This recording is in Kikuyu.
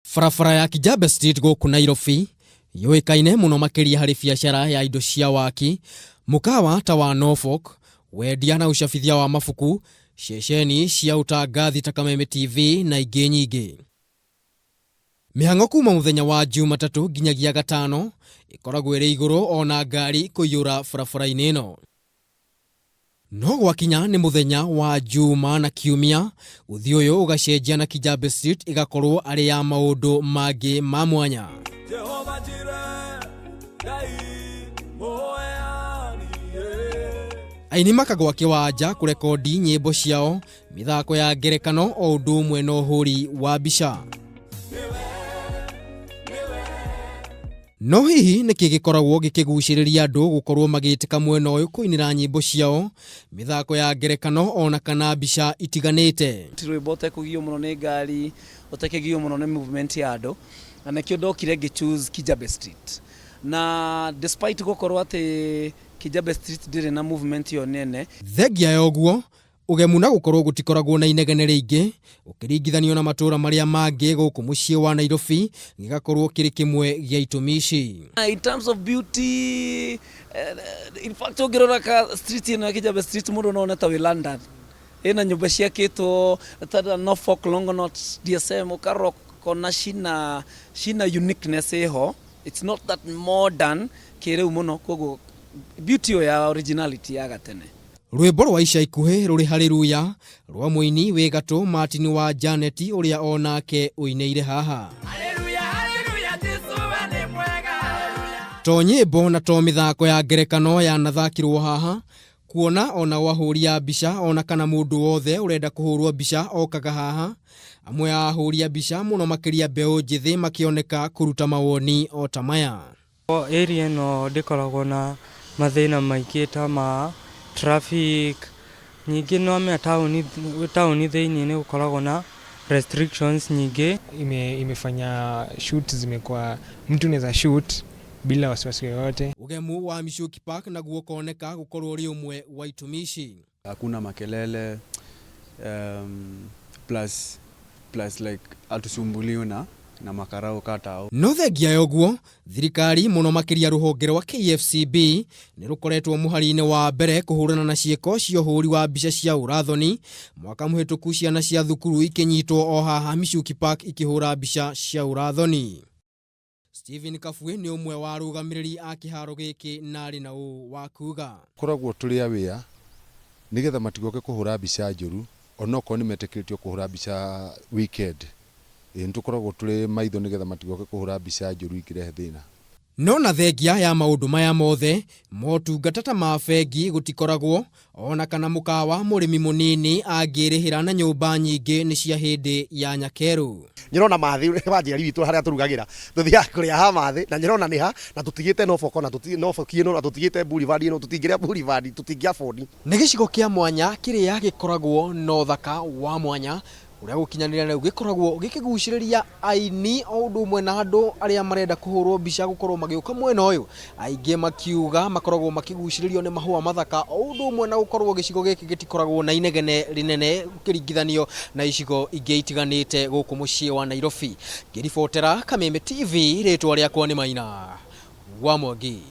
Barabara ya Kijabe Street gũkũ Nairobi yũĩkaine mũno makĩria harĩ biacara ya indo cia waki, mũkawa ta wa Norfolk, wendia na ũcabithia wa mabuku, ceceni cia ũtangathi ta Kameme TV na ingĩ nyingĩ. Mĩhang'o kuma mũthenya wa Jumatatũ nginyagia Gatano ĩkoragwo ĩrĩ igũrũ ona ngari kũiyũra barabara-inĩ ĩno. No gwakinya nĩ mũthenya wa Juma na Kiumia, ũthiũ ũyũ ũgacenjia na Kijabe Street ĩgakorwo arĩ ya maũndũ mangĩ ma mwanya. Aini makagwa kĩwanja kũrekondi nyĩmbo ciao, mĩthako ya ngerekano o ũndũ ũmwe na ũhũri wa mbica. No hihi nĩkĩ gĩkoragwo gĩkĩgucĩrĩria andũ gũkorwo magĩtĩka mwena ũyũ kũinĩra nyĩmbo ciao, mĩthako ya ngerekano ona kana mbica itiganĩte? Ti rwĩmbo ũtekũgio mũno nĩ ngari, ũtekĩgio mũno nĩ movement ya andũ, na nĩkĩo ndokire ngĩ choose Kijabe Street. Na despite gũkorwo atĩ Kijabe Street ndĩrĩ na movement ĩyo nene. Thengia ya ũguo, Ũgemu na gũkorwo gũtikoragwo na inegene rĩingĩ ũkĩringithanio na matũra marĩa mangĩ gũkũ mũciĩ wa Nairobi gĩgakorwo kĩrĩ kĩmwe gĩa itũmi ici. In terms of beauty, in fact ũngĩrora ka street ĩno ya Kijabe Street mũndũ no one ta wĩ London. Ĩna nyũmba ciakĩtwo ta Norfolk, Longonot, DSM, ũkarora ũkona cina cina uniqueness ĩho. It's not that modern kĩrĩu mũno koguo beauty ĩyo ya originality ya gatene. Rwĩmbo rwa ica ikuhĩ rũrĩ Haleluya rwa mũini wĩ gatũ Martin wa Janet ũrĩa o nake ũinĩire haha. To nyĩmbo na to mĩthako ya ngerekano yanathakirwo haha, kuona ona ahũri a mbica ona kana mũndũ wothe ũrenda kũhũrwo mbica okaga haha. Amwe a ahũri a mbica mũno makĩria mbeũ njĩthĩ makĩoneka kũruta mawoni o ta maya. Area ĩno ndĩkoragwo na mathĩna maingĩ ta ma traffic, ningĩ nĩwamenya taũni taũni thĩinĩ nĩ gũkoragwo na restrictions nyingĩ. Imefanya shoot zimekuwa mtu unaweza shoot bila wasiwasi yoyote. Ũgemu wa Michuki Park naguo ũkoneka gũkorwo ũrĩ ũmwe wa itũmi ici. Hakuna makelele plus like hatusumbuliwi na makarau kata. No thengia ya ũguo, thirikari mũno makĩria rũhonge rwa KFCB nĩ rũkoretwo mũhari-inĩ wa mbere kũhũrana na ciĩko cia ũhũri wa mbica cia ũrathoni. Mwaka mũhĩtũku ciana cia thukuru ikĩnyitwo o haha Michuki Park ikĩhũra mbica cia ũrathoni. Stephen Kabue nĩ ũmwe wa arũgamĩrĩri a kĩharo gĩkĩ na arĩ na ũũ wa kuga. Koragwo tũrĩ aware nĩgetha matigoke kũhũra mbica njũru onokorwo nĩ metĩkĩrĩtio kũhũra mbica weekend. Ĩĩ nĩ tũkoragwo tũrĩ maitho nĩgetha matigoke kũhũra mbica njũru ingĩrehe thĩna. No na thengia ya maũndũ maya mothe, motungata ta ma bengi gũtikoragwo ona kana mũkawa mũrĩmi mũnini angĩrĩhĩra na nyũmba nyingĩ nĩ cia hĩndĩ ya nyakerũ. Nyĩrona mathĩ wa njiari witũ harĩa tũrugagĩra tũthiaga kũrĩa ha mathĩ na nyĩrona nĩ ha na tũtigĩte Norfolk na Norfolk ĩno na tũtigĩte Boulevard ĩno tũtingĩrĩa Boulevard tũtingĩ afford. Nĩ gĩcigo kĩa mwanya kĩrĩa gĩkoragwo na ũthaka wa mwanya ũrĩa gũkinyanĩria rĩu gĩkoragwo gĩkĩgucĩrĩria aini o ũndũ ũmwe na andũ arĩa marenda kũhũrwo mbica gũkorwo magĩũka mwena ũyũ, aingĩ makiuga makoragwo makĩgucĩrĩrio nĩ mahũa mathaka o ũndũ ũmwe na gũkorwo gĩcigo gĩkĩ gĩtikoragwo na inegene rĩnene gũkĩringithanio na icigo ingĩ itiganĩte gũkũ mũciĩ wa Nairobi. Ngĩribotera Kameme TV, rĩtwa rĩakwa nĩ Maina wa Mwangi.